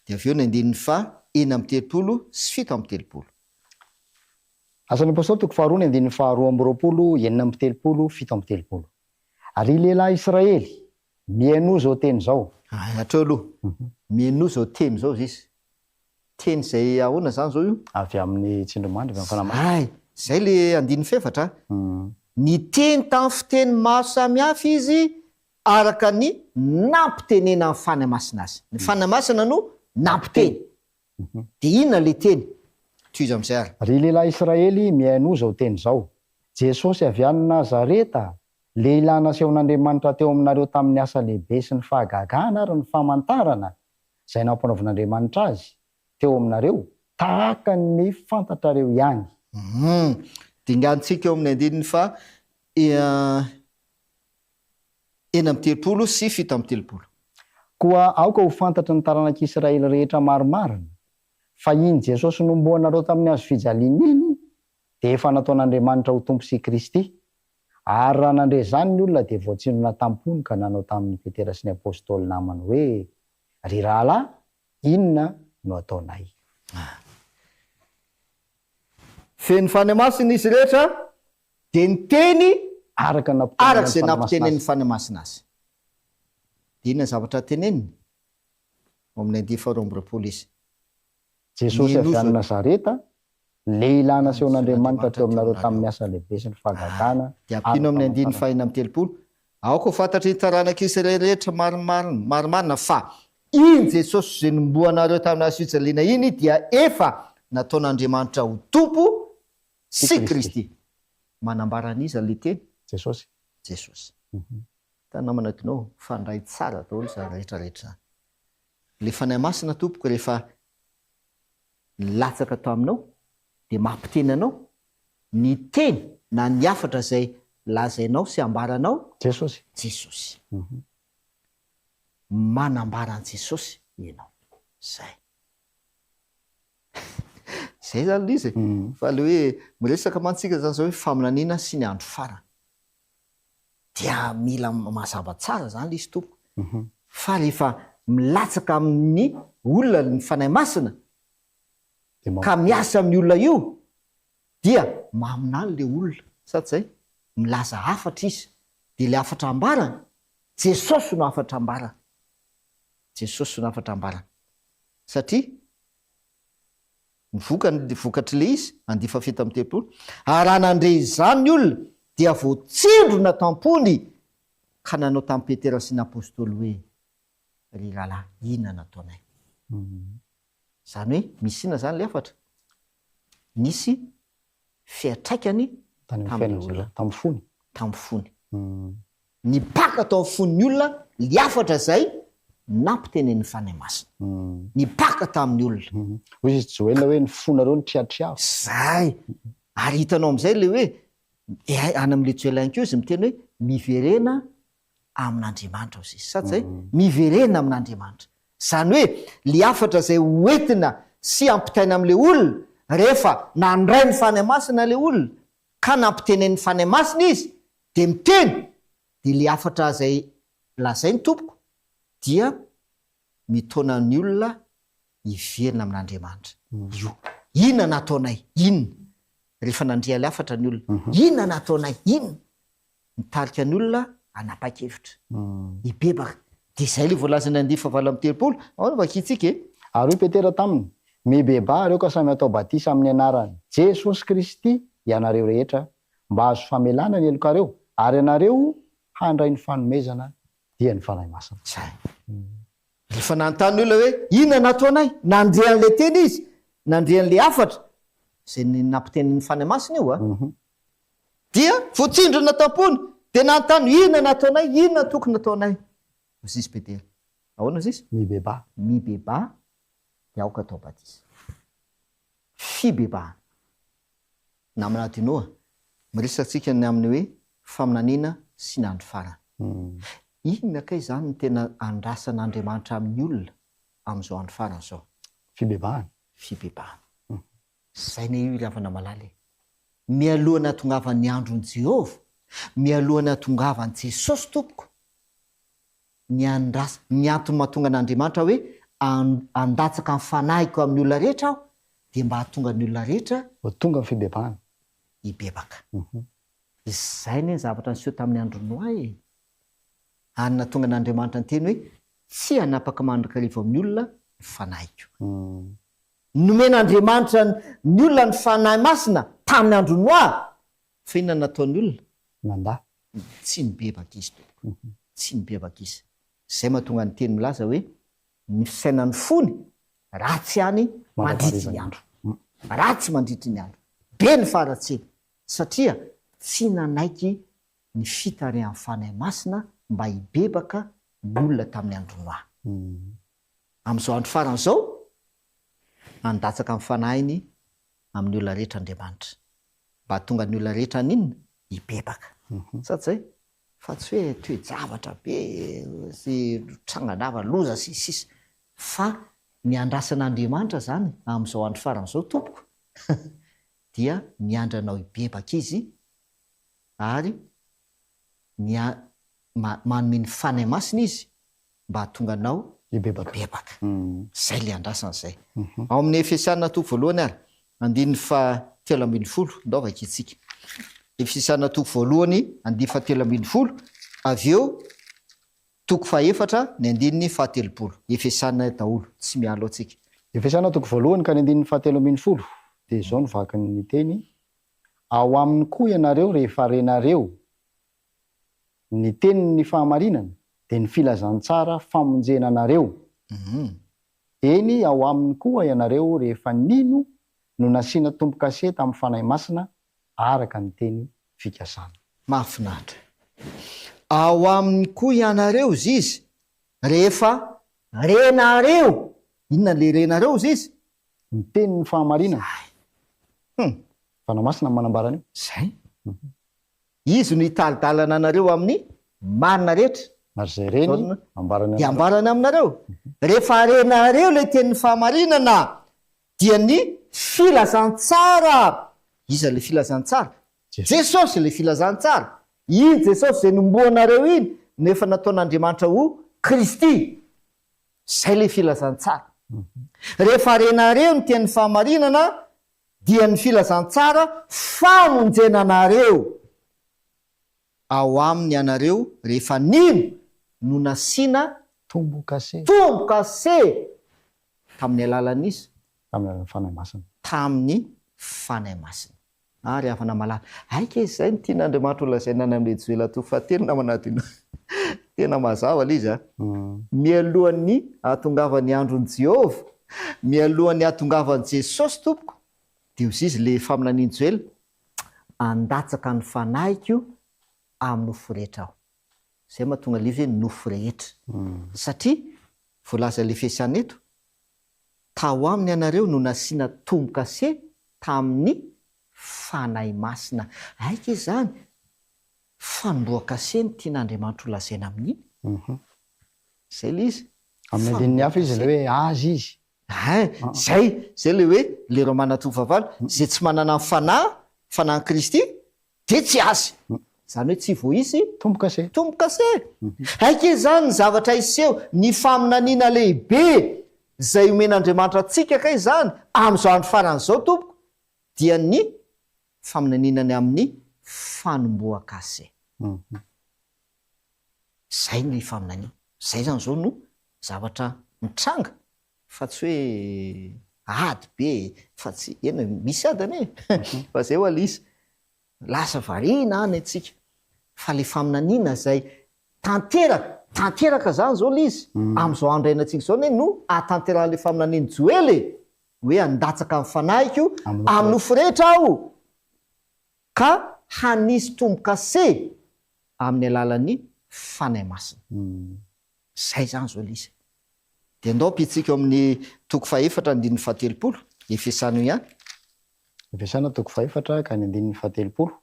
dia avy eo ny andininy faha 36 sy 37. Asan'ny Apostoly toko faharoa ny andininy faharoa 22, 36, 37. Ry lehilahy Israely, mihainoa izao teny izao. Hay hatreo aloha. Mihainoa izao teny izao izy. Teny izay ahoana izany izao io? Avy amin'ny tsindrimandry, avy amin'ny Fanahy Masina. Hay, izay ilay andininy fahefatra a. Niteny tamin'ny fiteny maro samihafa izy araka ny nampitenenan'ny Fanahy Masina azy. Ny Fanahy Masina no nampiteny. Dia inona ilay teny? Tohizo amin'izay ary. Ry lehilahy Israely, mihainoa izao teny izao, Jesosy avy any Nazareta. Lehilahy nasehon'Andriamanitra teo aminareo tamin'ny asa lehibe sy ny fahagagana ary ny famantarana izay nampanaovin'Andriamanitra azy teo aminareo, tahaka ny fantatrareo ihany. Hum. Dinganintsika eo amin'ny andininy faha 36 37. Koa aoka ho fantatry ny taranak'Israely rehetra marimarina, fa iny Jesosy nohomboanareo tamin'ny hazofijaliana iny dia efa nataon'Andriamanitra ho Tompo sy Kristy. Ary raha nandre izany ny olona dia voatsindrona tam-pony ka nanao tamin'i Petera sy ny Apostoly namany hoe, Ry rahalahy, inona no ataonay? Feno Fanahy Masina izy rehetra dia niteny Araka ny araka nampitenenin'ny izay Fanahy Masina azy. nampitenenin'ny Fanahy Masina azy. Dia inona ny zavatra teneniny? Ao amin'ny andiany faharoa amby 20 izy. Jesosy avy any Ninozo. Nazareta, lehilahy nasehon'Andriamanitra Nasehon'Andriamanitra teo teo aminareo aminareo. tamin'ny asa lehibe sy ny fahagagana Dia ary ampino ny amin'ny andininy famantarana. faha-36, Aoka ho fantatry ny taranak'Israely rehetra marimarina, marimarina fa iny Jesosy izay nomboanareo tamin'ny hazo fijaliana iny dia efa nataon'Andriamanitra ho Tompo Sy sy Kristy. Kristy. Manambara an'iza ilay teny? Jesosy. Jesosy. Hitanao namana Dino, mifandray tsara daholo izany rehetra rehetra izany. Ilay Fanahy Masina tompoko rehefa nilatsaka taminao dia mampiteny anao ny teny na ny hafatra izay lazainao sy ambaranao Jesosy. Jesosy. Manambara an'i Jesosy ianao. Zay. Zay zany ilay izy e. Fa ilay hoe miresaka mantsy tsika zany zao hoe faminaniana sy ny andro farany. Dia mila mazava tsara zany ilay izy tompoko. Fa rehefa milatsaka amin'ny olona ny Fanahy Masina ka miasa amin'ny olona io dia maminany ilay olona, sa tsy zay? Milaza hafatra izy, dia ilay hafatra ambarany, Jesosy no hafatra ambarany, Jesosy no hafatra ambarany, satria ny vokany, vokatr'ilay izy, andiany faha-37, ary raha nandre izany ny olona dia voatsindrona tam-pony ka nanao tamin'i Petera sy ny Apostoly hoe, Ry rahalahy, inona no ataonay? Izany hoe misy inona izany ilay hafatra? Nisy fiantraikany Tany amin'ny tamin'ilay fiainan'izy olona. ireo, tamin'ny fony. Tamin'ny fony. Nipaka tao amin'ny fon'ny olona ilay hafatra izay nampitenenin'ny Fanahy Masina. Nipaka tamin'ny olona. Hoy izy Joela hoe, Ny fonareo nitriatriavo. Izay. Ary hitanao amin'izay ilay hoe, any amin'ilay Joela ihany koa izy miteny hoe, miverena amin'Andriamanitra hozy izy. Sa tsy zay? Miverena amin'Andriamanitra. Izany hoe le hafatra izay ho entina sy ampitaina amin'ilay olona rehefa nandray ny Fanahy Masina ilay olona ka nampitenenin'ny Fanahy Masina izy dia miteny dia le hafatra izay lazainy tompoko dia mitaona ny olona hiverina amin'Andriamanitra. Io. Inona no ataonay? Inona? Rehefa nandre ilay hafatra ny olona. Inona no ataonay? Inona? Mitarika ny olona hanapa-kevitra. Hibebaka. Dia izay ilay voalazan'ny andiany fahavalo amby 30. Ahoana vakintsika e? Ary hoy Petera taminy, Mibebaha ireo ka samy hatao batisa amin'ny anaran'i Jesosy Kristy ianareo rehetra, mba hahazo famelana ny helokareo, ary ianareo handray ny fanomezana, dia ny Fanahy Masina. Izay. Rehefa nanontany ny olona hoe, Inona no ataonay? Nandre an'ilay teny izy, nandre an'ilay hafatra, izay nampitenin'ny Fanahy Masina io a! Dia voatsindrona tam-pony, dia nanontany, Inona no ataonay? Inona no tokony hataonay? Hoy izy Petera. Ahoana hoy izy? Mibebaha. Mibebaha, dia aoka hatao batisa. Fibebahana. Namana Adinoa, miresaka tsika ny amin'ny hoe faminaniana sy ny andro farany. Inona kay izany no tena andrasan'Andriamanitra amin'ny olona amin'izao andro farany izao? Fibebahana. Fibebahana. Izay anie io ry havana malala e! Mialohan'ny hahatongavan'ny andron'i Jehovah, mialohan'ny hahatongavan'i Jesosy tompoko, ny andrasa, ny antony mahatonga an'Andriamanitra hoe handatsaka ny fanahiko amin'ny olona rehetra aho dia mba hahatonga ny olona rehetra Ho tonga amin'ny fibebahana. hibebaka. Izay anie ny zavatra niseho tamin'ny andron'i Noa e! Ary nahatonga an'Andriamanitra niteny hoe, Tsy hanapaka mandrakariva amin'ny olona ny fanahiko. Nomen'Andriamanitra ny olona ny Fanahy Masina tamin'ny andron'i Noa, fa inona no nataon'ny olona? Nandà. Tsy nibebaka izy tompoko, tsy nibebaka izy. Izay mahatonga ny teny milaza hoe ny fisainan'ny fony ratsy ihany mandritry ny andro. Ratsy mandritry ny andro. Be ny faharatsiana satria tsy nanaiky. Ny fitarihan'ny Fanahy Masina mba hibebaka ny olona tamin'ny andron'i Noa. Amin'izao andro farany izao, handatsaka ny Fanahiny amin'ny olona rehetra Andriamanitra. Mba hahatonga ny olona rehetra haninona? Hibebaka. Sa tsy izay? Fa tsy hoe toe-javatra be sy trangan-dava, loza sy ny sisa. Fa ny andrasan'Andriamanitra izany amin'izao andro farany izao tompoko dia miandry anao hibebaka Izy ary mia ma manome ny Fanahy Masina Izy mba hahatonga anao Hibebaka. hibebaka. Izay ilay andrasana izay. Ao amin'ny Efesiana toko voalohany ary, andininy faha 13, ndao vakintsika. Efesiana toko voalohany, andininy faha 13, avy eo toko faha efatra, ny andininy faha 30. Efesiana daholo, tsy miala ao tsika. Efesiana toko voalohany ka ny andininy faha 13, dia izao no vakin'ny teny, Ao aminy koa ianareo rehefa renareo ny tenin'ny fahamarinana, dia ny filazantsara famonjena anareo. Eny, ao aminy koa ianareo rehefa nino no nasiana tombo-kase tamin'ny Fanahy Masina araka ny teny fikasana. Mahafinaritra. Ao aminy koa ianareo, zizy, rehefa renareo. Inona ilay renareo, zizy? Ny tenin'ny fahamarinana. Zay. Hum. Fanahy Masina no manambara an'io. Zay. Izy no hitari-dalana anareo amin'ny marina rehetra. Ary izay reny, ambarany Dia ambarany aminareo. Rehefa renareo ilay tenin'ny fahamarinana, dia ny filazantsara. Iza ilay filazantsara? Jesosy ilay filazantsara. Iny Jesosy izay nomboanareo iny no efa nataon'Andriamanitra ho Kristy. Izay ilay filazantsara. Rehefa renareo ny tenin'ny fahamarinana dia ny filazantsara famonjena anareo. Ao aminy ianareo rehefa nino no nasiana Tombo-kase. Tombo-kase tamin'ny alalan'iza? Tamin'ny alalan'ny Fanahy Masina. Tamin'ny Fanahy Masina. Ary havana malala. Hay kay izay no tian'Andriamanitra ho lazaina any amin'ilay Joela toko fahatelo namana Adino. Tena mazava ilay izy a. Mialohan'ny hahatongavan'ny andron'i Jehovah, mialohan'ny hahatongavan'i Jesosy tompoko, dia hozy izy ilay faminanian'i Joela, Handatsaka ny fanahiko amin'ny nofo rehetra aho. Izay mahatonga ilay izy hoe nofo rehetra. Satria voalazan'ilay Efesiana eto, Tao aminy ianareo no nasiana tombo-kase tamin'ny Fanahy Masina. Aiky izany fanombohan-kase no tian'Andriamanitra ho lazaina amin'iny. Izay ilay izy. Amin'ny andininy hafa izy ilay hoe azy izy. Ein, izay, izay ilay hoe, ilay Romana toko fahavalo, izay tsy manana ny Fanahy, Fanahin'i Kristy, Dia tsy azy. Izany hoe tsy voaisy Tombo-kase. Tombo-kase. Aika izany ny zavatra hiseho, ny faminaniana lehibe izay omen'Andriamanitra antsika kay izany amin'izao andro farany izao tompoko dia ny faminaniana ny amin'ny fanombohan-kase. Izay ny faminaniana. Izay izany izao no zavatra mitranga fa tsy hoe ady be fa tsy, eny e, misy ady anie e, fa zay ho'a le izy, lasa variana any antsika, fa le faminaniana zay tanteraka, tanteraka zany zao le izy, am'zao andro iainantsika zao anie no ahatanterahan'le faminanian'i Joela e, hoe handatsaka ny fanahiko amin'ny nofo rehetra aho, ka hanisy tombo-kase amin'ny alalan'ny Fanahy Masina. Zay zany zao lisa. Dia ndao ampitsika ao amin'ny toko fahefatra andininy fahatelopolo, Efesana io ihany. Efesana toko fahefatra ka ny andininy fahatelopolo,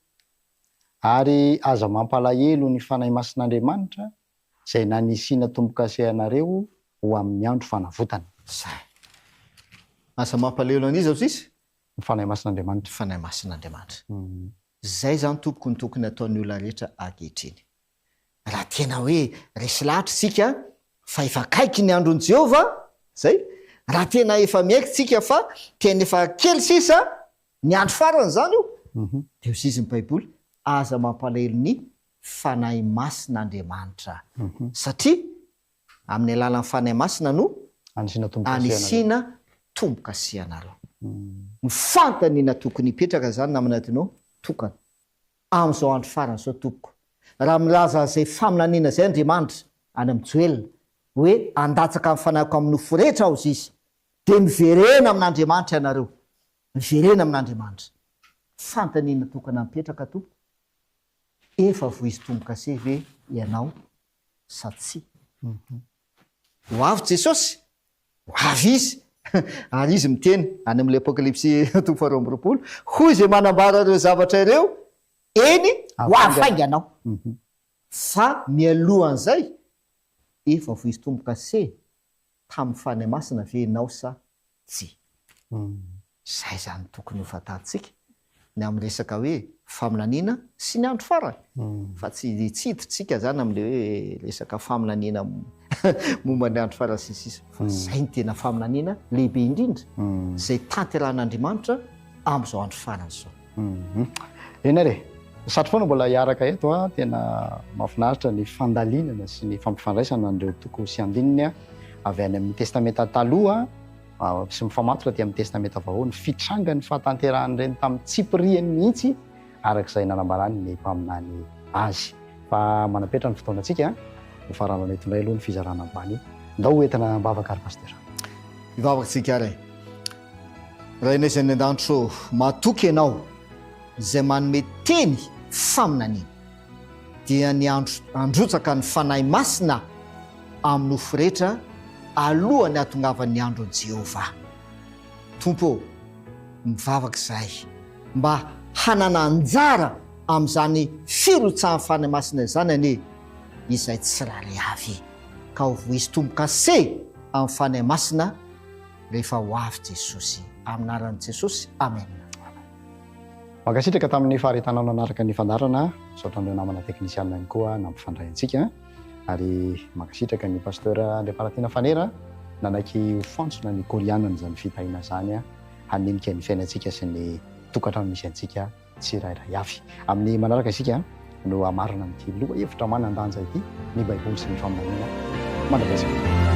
Ary aza mampalahelo ny Fanahy Masin'Andriamanitra, izay nanisiana tombo-kase anareo ho amin'ny andro fanavotana. Zay. Aza mampalahelo an'iza hozy izy? Ny Fanahy Masin'Andriamanitra. Ny Fanahy Masin'Andriamanitra. Zay zany tompoko no tokony ataon'ny olona rehetra ankehitriny. Raha tena hoe resy lahatra isika fa efa akaiky ny andron'i Jehovah, izay, raha tena efa miaiky isika fa tena efa kely sisa, ny andro farany izany io, dia hoy izy ny Baiboly, aza mampalahelo ny Fanahy Masin'Andriamanitra, satria amin'ny alalan'ny Fanahy Masina no anisiana tombo-kase anareo. Ny fanontaniana tokony hipetraka izany namana Dino, tokana. Amin'izao andro farany izao, tompoko, raha milaza izay faminaniana izay Andriamanitra, any amin'i Joela, hoe, Handatsaka ny Fanahiko amin'ny nofo rehetra Aho, Izy, dia miverena amin'Andriamanitra ianareo. Miverena amin'Andriamanitra. Fanontaniana tokana mipetraka, tompoko. Efa voizy tombo-kase ve ianao sa tsia? Ho avy Jesosy, ho avy Izy, ary Izy miteny any amin'ilay Apokalypsy toko faharoa amby roapolo, hoy izay manambara ireo zavatra ireo, Eny, ho avy haingana Aho. Fa mialohan'izay, efa voizy tombo-kase tamin'ny Fanahy Masina ve ianao sa tsia? Izay izany no tokony ho fantatsika ny amin'ny resaka hoe faminaniana sy ny andro farany, fa tsy tsy hiditsika izany amin'ilay hoe resaka faminaniana momba ny andro farany sy ny sisa, fa izay no tena faminaniana lehibe indrindra izay tanterahin'Andriamanitra amin'izao andro farany izao. Eny ary e! Satry foana mbola hiaraka eto a, tena mahafinaritra ny fandalinana sy ny fampifandraisana an'ireo toko sy andininy avy any amin'ny Testamenta Taloha sy mifamatotra aty amin'ny Testamenta Vaovao ny fitrangan'ny fahatanterahan'ireny tamin'ny tsipiriany mihitsy araka izay nanambarany ny mpaminany azy. Fa manapetra ny fotoanantsika, ho faranana eto indray aloha ny fizarana ambany. Ndao ho entina am-bavaka ary Pasteur. Hivavaka isika ary. Rainay izay any an-danitra ô, matoky Ianao izay manome teny faminaniana. Dia ny handrotsaka ny Fanahy Masina amin'ny nofo rehetra alohan'ny hahatongavan'ny andron'i Jehovah. Tompo ô, mivavaka izahay mba hanana anjara amin'izany firotsahan'ny Fanahy Masina izany anie izahay tsirairay avy, ka ho voaisy tombo-kase amin'ny Fanahy Masina rehefa ho avy Jesosy. Amin'ny anaran'i Jesosy, amena. Mankasitraka tamin'ny faharetanao nanaraka ny fandaharana, misaotra an'ireo namana teknisianina ihany koa nampifandray antsika, ary mankasitraka ny Pasteur Andriamparatiana Fanera nanaiky ho fantsona ny korianana izany fitahiana izany hanenika ny fiainantsika sy ny tokantrano misy antsika tsirairay avy. Amin'ny manaraka isika no hamarana an'ity lohahevitra manan-danja ity, ny Baiboly sy ny faminaniana. Mandra-betsaka.